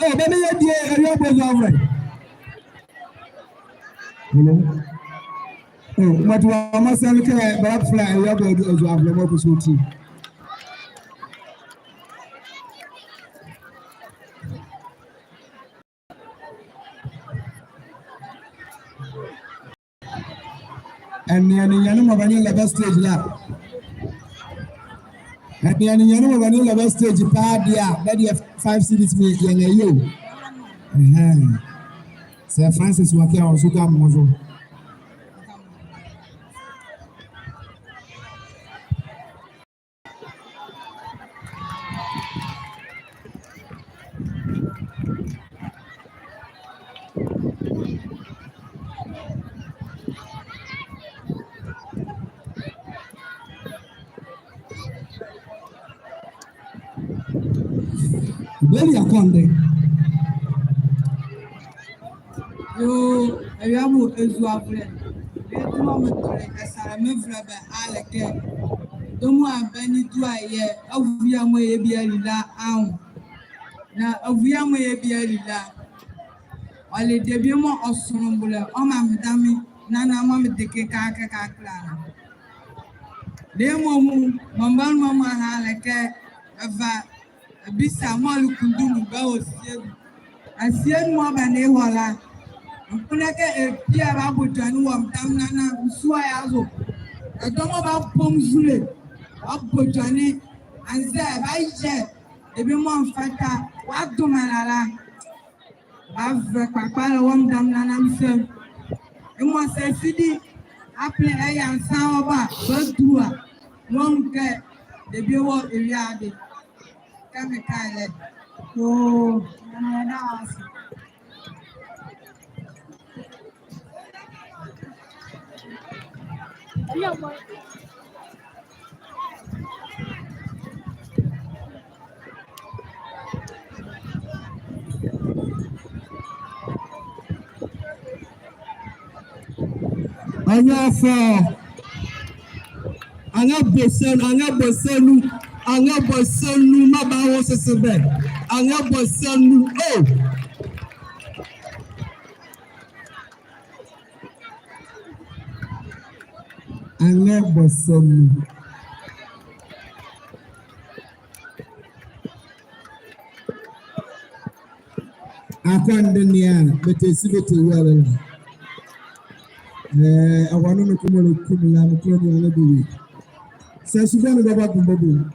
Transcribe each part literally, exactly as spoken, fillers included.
Oh, bɛmɛ yɛdie, ɛyɛ bɔ zɔvlɛ. Hello. Oh, mɔɔ te wɔ mɔɔ sɛlɛ kɛ bɛbɛfɛlɛ ɛyɛ bɔ zɔvlɛ mɔɔ kɔ sɔ ti. Ɛnee, ɛnee, ninyɛne mɔɔ bɛnelɛ bɛ stage la. Ɛnee, ninyɛne mɔɔ bɛnelɛ bɛ stage paa deɛ a, bɛdeɛ five cedis mie yɛlɛyɛ o. Ɛhɛn. Sir Francis Wake a ɔnso ka mo zo. Bɛli akɔnde. Yoo, ɛyɛ mo ɛzuavolɛ. Bie tuma mɔɔ tole ɛsɛlɛ mevɛlɛ bɛ a le kɛ, dɔmɔ a bɛne dua yɛ, avua mɔɔ yɛbali la anwo. Na avua mɔɔ yɛbali la, ɔle debie mɔɔ ɔso mɔɔ bolɛ ɔmaa medame nana mɔɔ mede kɛ kɛkala la. Lemɔ mɔɔ, mɔɔ mbanluma mɔ a le kɛ, ɛva Ɛbisa mɔɔ le kundum bɛwɔ sienu. Asienu mɔɔ bɛnehɔ la, mekpondɛ kɛ ebie bɛabɔ dwane wɔ medame nana nsuwa ye azo. Ɛdawɔ mɔɔ bɛabɔ nzule, bɛabɔ dwane, anzɛɛ bɛayɛ debie mɔɔ mfata, wɔado me ala la. Bɛavɛlɛ kpakpa la wɔ medame nana mese. Yemɔ sɛ sidi apele ɛya nsa ɔba, bɛdua. Wɔnwu kɛ debie wɔ ewiade. Kɛ meka ye la. Yoo, Nyamenle yɛda wɔ ase. Anyɛfɔ. Anyɛbɔ ɔsɛɛ nu, anyɛbɔ ɔsɛɛ nu, anyɛbɔ ɔsɛɛ nu, mɔɔ bɛwɔ sesebɛ. Anyɛbɔ ɔsɛɛ nu, oh. Anyɛbɔ ɔsɛɛ nu. Akɔndenle a, bɛtɛsi bɛtɛwia la. Ɛɛ, awɔ nu ne kɔmɔlɛ kɔmɔlɛ, me kɔmɔlɛ ne bɛwie. Sɛ subɛ ne bɛba bumba bum.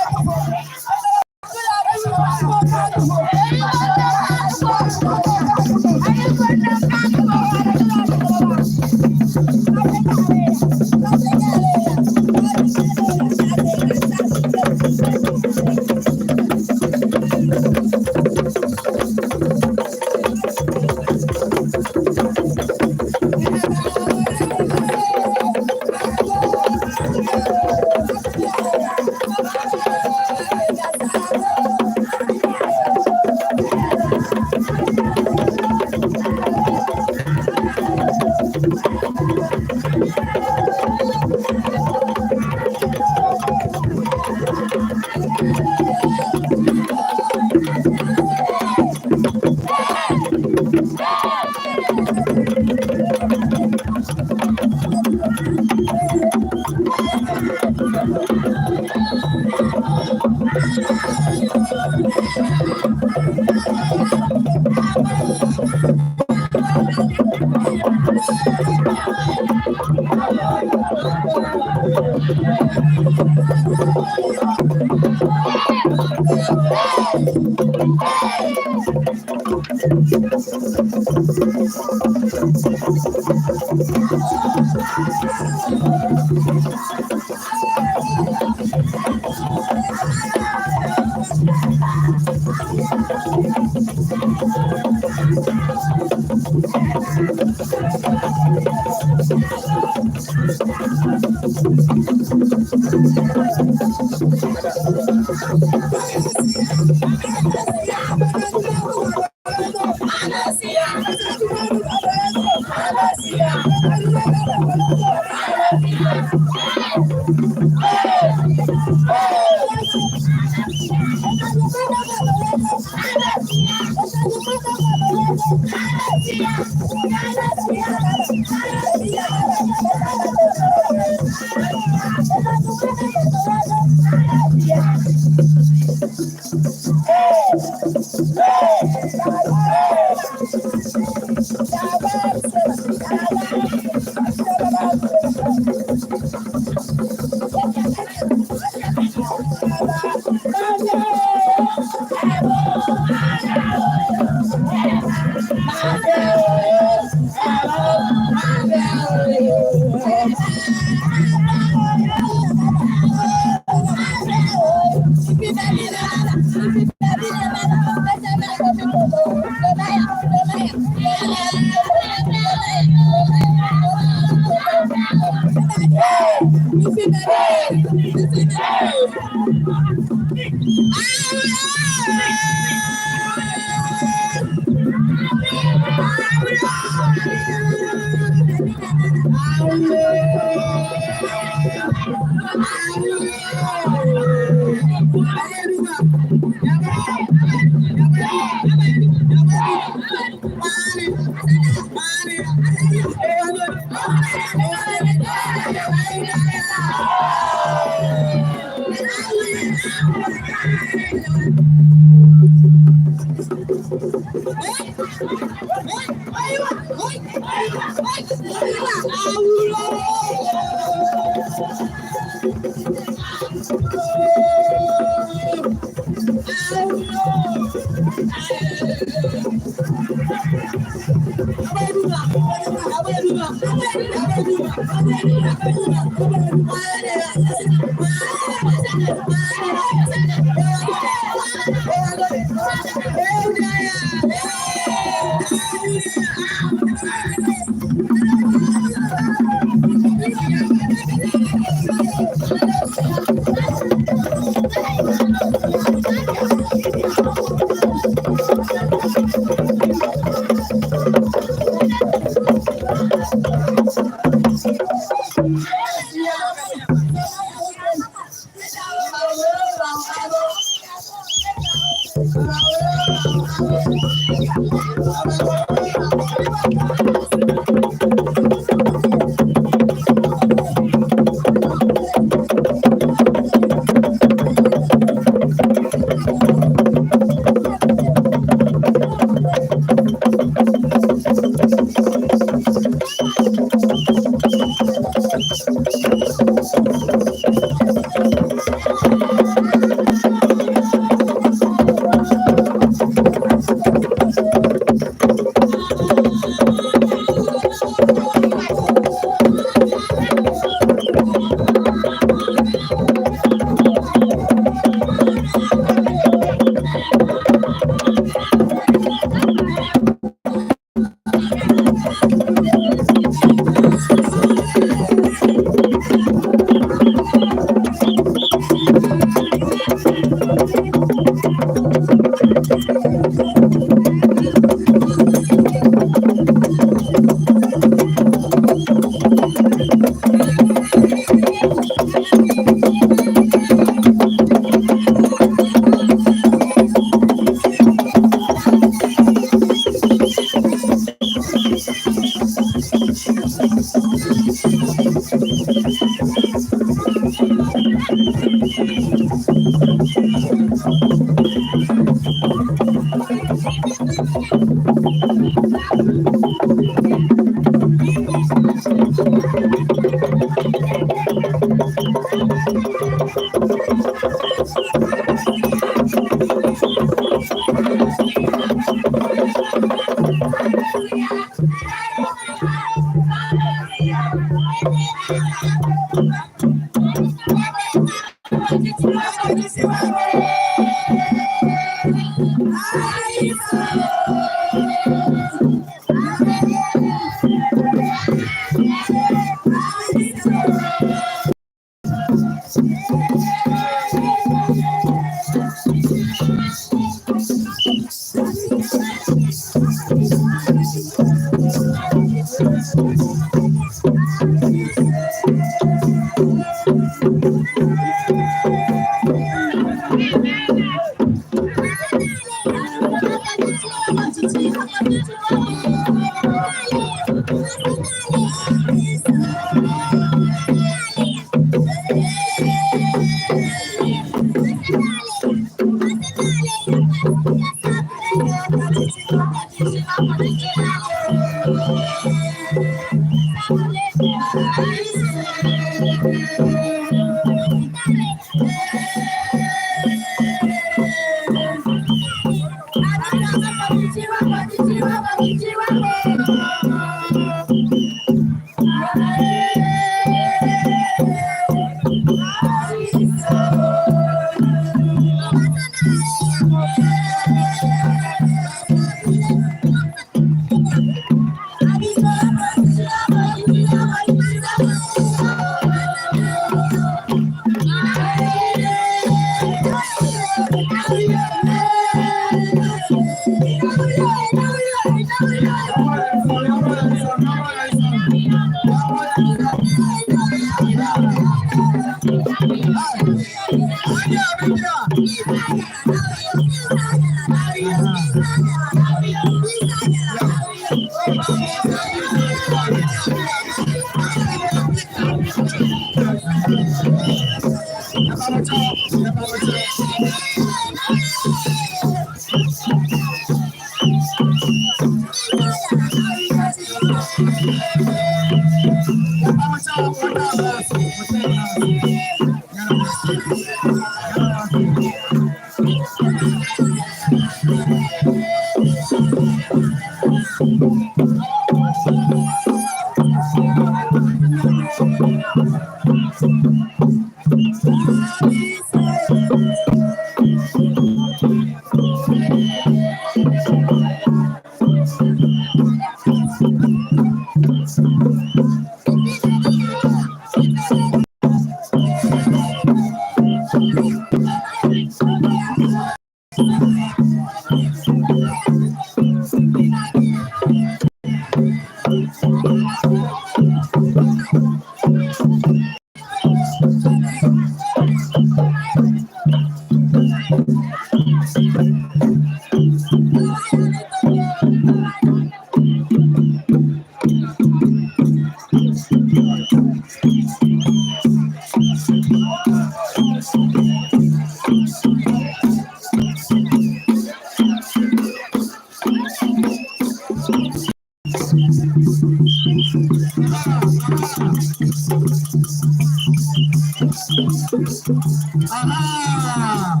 Aha!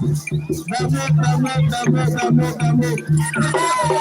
Bravo, bravo, bravo, bravo, bravo.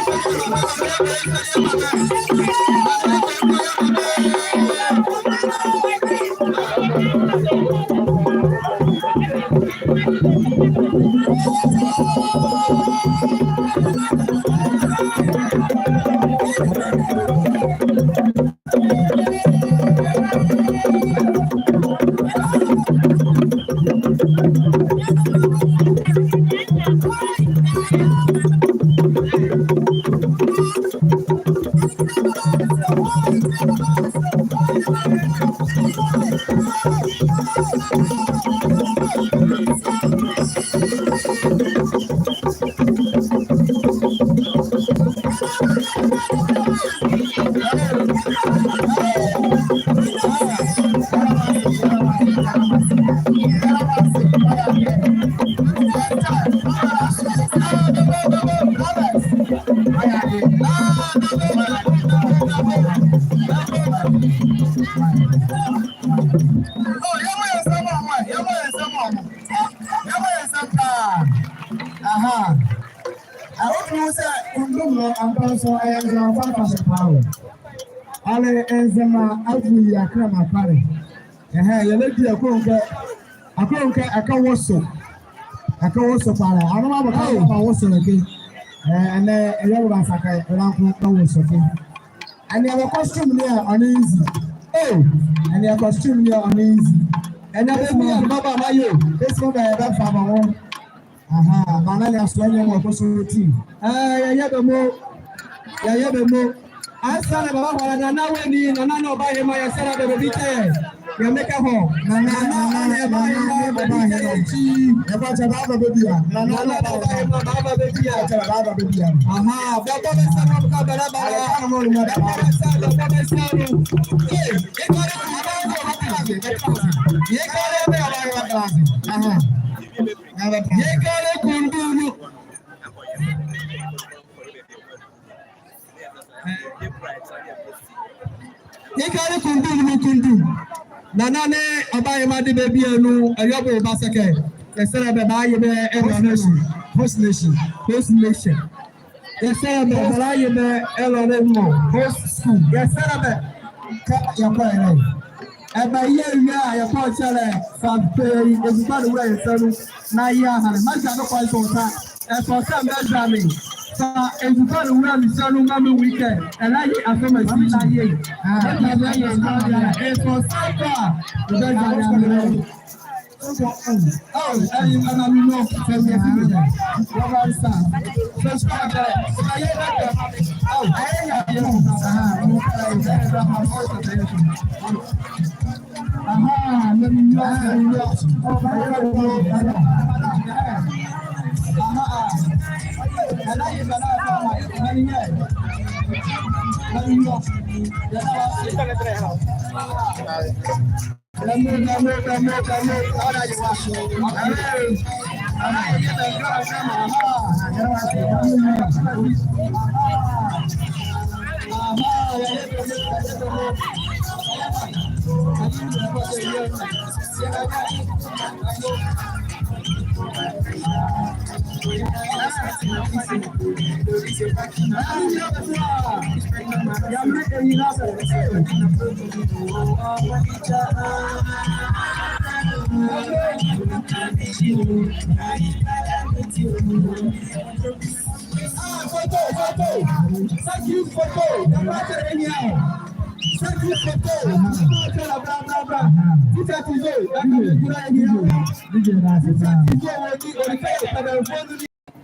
Aha. A, ɔtumi wɔ sɛ kundum no ampa nso ɛyɛ Nzema fanfare paa o. Ɔle Nzema avu yi akra ma pare. Ɛhɛ, yɛlɛdi akɔnhwa, akɔnhwa ɛkɛ wɔ so. Ɛkɛ wɔ so paa. Ano ma bɛka wɔ so ɛkɛ. Ɛɛ, ɛnɛ ɛyɛ wɔ basaka ɛlanko na wɔ so ɛkɛ. Ɛnea wɔ costume ne a ɔne nzi. Ee, ɛnea costume ne a ɔne nzi. Ɛnea baabi a baba ma yo. Bɛsi mo bɛyɛ bɛfa ma wɔ. Aha, bana ne asoa nyɛ mo kɔ so ti. Ɛɛ, yɛyɛ bɛ mo. Yɛyɛ bɛ mo. Ansa na bɛbahɔle Nana Wani, Nana ne ɔbahema, yɛsɛlɛ bɛ bɛ bi kɛ. Yɛmekɛ hɔ. Nana, Nana, Nana ne ɔbahema, bɛ bi kɛ. Ɛkɔ kyɛ baba bɛ bia. Nana ne ɔbahema, baba bɛ bia. Kyɛ baba bɛ bia. Aha, bɔbɔ bɛ sa no ka bɛla bɛla. Bɔbɔ bɛ sa no, bɔbɔ bɛ sa no. Ee, yɛkɔle bɛ bɛ bɛ. Yɛkɔle bɛ bɛ bɛ. Aha. Yɛkɔle kundum no. Ɛkɛ ne kundum ne kundum. Nana nee ɔbahema de bɛ biala nu, ɛyɛ bɛ ɔbasɛkɛ. Yɛsɛlɛ bɛ bɛaye bɛ ɛlɔ ne nɔ. Host nation. Host nation. Host nation. Yɛsɛlɛ bɛ bɛaye bɛ ɛlɔ ne nɔ. Host school. Yɛsɛlɛ bɛ. Kɛ yɛkɔ ɛlɛ. Ɛbɛyɛ awie a yɛkɔ kyɛlɛ fa pɛ yi, ɛzuba ne wula yɛ sa nu. Na yɛ ahanle. Mɛgya ne kɔ ɛsɔ sa. Ɛsɔ sa mɛgya ne. Fa ɛzuba ne wula me sa nu maa me wui kɛ. Ɛlɛye asɛmasi na yɛ. Ah, ɛsɔ sa kɔ a. Ɛbɛgya ne amele. Oh, ɛyi, ɛna me nɔ. Sɛ yɛ fi. Wɔ ba sa. Sɛ sɛ yɛ bɛ. Oh, ɛyɛ yɛ. Ah, mo ka yɛ. Aha, na me nua, na me nua. Aha, aha. Ɛna yɛ bɛ na, na me nua. Na me nua. Na me, na me, na me, na me. Ɔda yɛ wa. Aha. Aha, yɛ bɛ na, na me. Aha. Ah, photo, photo. Thank you, photo. Thank you, photo. Bra, bra, bra, bra. Teacher Tizo, thank you, teacher Tizo.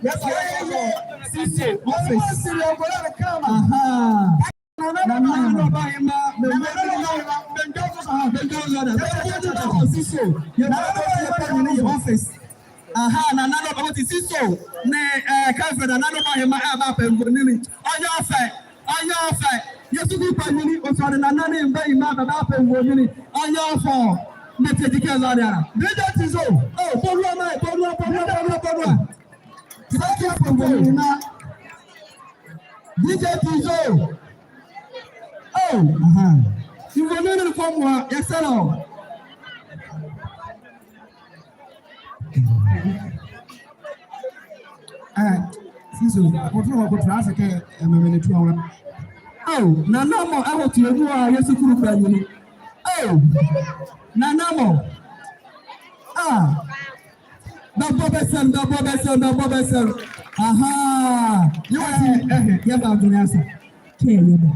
Yes, yes, yes. Siso, office. Aha. Nana ne ɔbahema, Siso. Yɛ office. Aha, Nana ne ɔbahema, Siso. Ne, eh, kɛnzɛ Nana ne ɔbahema, eh, bɛpɛ nvonli. Ɔnyɛ ɔfɛ, ɔnyɛ ɔfɛ. Yɛ sukuu kpanyinli, ɔsɔle Nana ne ɔbahema, bɛpɛ nvonli. Ɔnyɛ ɔfɛ. Mete dikɛ lɔle ala. D J Tizo. Oh, bɔlua ma, bɔlua, bɔlua, bɔlua, bɔlua. Thank you for coming. D J Tizo. Oh, aha. Nvonli ne kɔmɔ a, yɛsɛlɛ o. Eh, Siso, akɔtɔlɛ, akɔtɔlɛ ase kɛ, eh, mɛmɛ ne tu awura. Oh, Nana mɔ, ɛwɔ tuo nu a, yɛ sukuu kpanyinli. Oh, Nana mɔ. Ah. Bɛbɔ bɛ sɛm, bɛbɔ bɛ sɛm, bɛbɔ bɛ sɛm. Aha. Yɛ wɔ ti, eh, eh, yɛba adwene asa. Kɛ yɛba.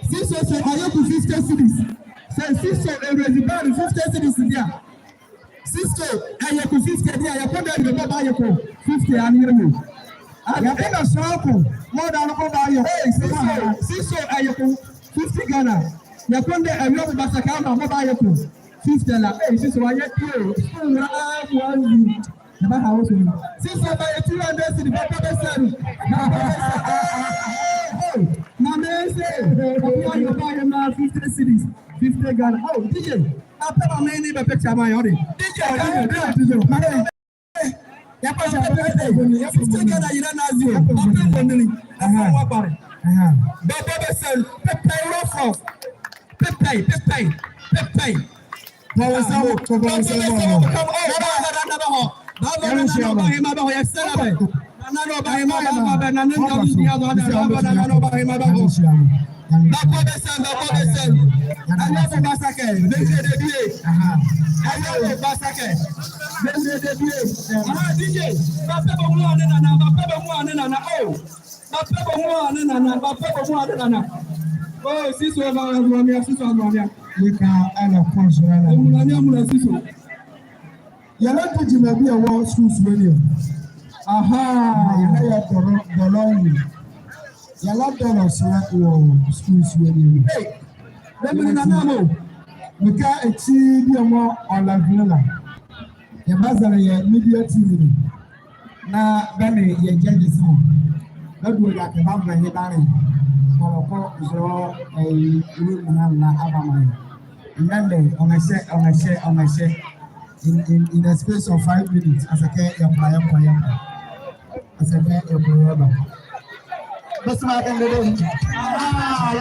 Siso, sɛ ɔyɛ ko fifty cedis. Sɛ Siso ɛrezi bɛɛlo fifty cedis deɛ a. Siso, ɛyɛ ko fifty deɛ a, yɛkɔ dɛ yɛbɛba yɛ ko fifty a ne yɛrɛ mu. Yɛkɔ dɛ sɔɔ ko, mɔɔ da no kɔ ba yɛ. Hey, Siso, Siso, ɛyɛ ko fifty Ghana. Yɛkɔ dɛ ɛyɛ ko ba sɛ ka ma, mɔɔ ba yɛ ko fifty la. Hey, Siso, ayɛ pio. Siso, wura a, wura a. Yɛbaha wɔ so. Siso, bɛyɛ two hundred cedi, bɛbɔ bɛ sɛm. Bɛbɔ bɛ sɛm. Hey, hey, hey. Maame se, ɔbea yɛ ɔbahema fifty cedis, fifty Ghana. Oh, D J, apɛ maame ne bɛ picture ma yɛ, ɔde. D J, D J, D J, D J. Maame, yɛkɔ sɛ, bɛbɔ bɛ sɛm. Fifty Ghana yɛrɛ na zio. Ɔpɛ nvonli. Aha. Ɛfɛ wɔ bare. Aha. Bɛbɔ bɛ sɛm. Pɛpɛ, rough, rough. Pɛpɛ, pɛpɛ, pɛpɛ. Bɔ bɛ sɛm, bɔ bɛ sɛm, bɔ bɛ sɛm. Baba, Nana ne ɔbahema bɛhɔ, yɛsɛlɛ bɛ. Nana ne ɔbahema bɛhɔ, bɛ Nana ne ɔbahema bɛhɔ. Bɛbɔ bɛ sɛm, bɛbɔ bɛ sɛm. Ɛyɛ bɛ basakɛ, bɛ bie debie. Ɛyɛ bɛ basakɛ, bɛ bie debie. Aha, D J, bɛpɛ bɛ mɔ ne Nana, bɛpɛ bɛ mɔ ne Nana, oh. Bɛpɛ bɛ mɔ ne Nana, bɛpɛ bɛ mɔ ne Nana. Oh, Siso, ɛva, ɛva, mia, Siso, ɛva, mia. Yɛka ɛna kɔnsɔrɔ na. Ɛmuna, ɛmuna, Siso. Yɛlɛdi gyima bie wɔ schools bie anim. Aha. Yɛlɛyɛ dɔlɔ, dɔlɔ yi. Yɛlɛdɔlɔ sra wɔ schools bie anim. Hey, bɛ mene Nana mɔ. Meka ekyi bie mɔ ɔla vila. Yɛbazɛlɛ yɛ media team ne. Na bɛ nee yɛ judges ne. Bɛdua la kɛ bɛava ye bɛale. Kɔlɔkɔ zɔle, eh, ɛlɛmuna la aba maa yɛ. Ɛnɛ ɛnɛ, ɔnrɛhyɛ, ɔnrɛhyɛ, ɔnrɛhyɛ. In, in, in the space of five minutes, asa kɛ yɛkɔ, yɛkɔ, yɛkɔ. Asa kɛ yɛkɔ, yɛba. Bɛsima kɛ ndede. Ah,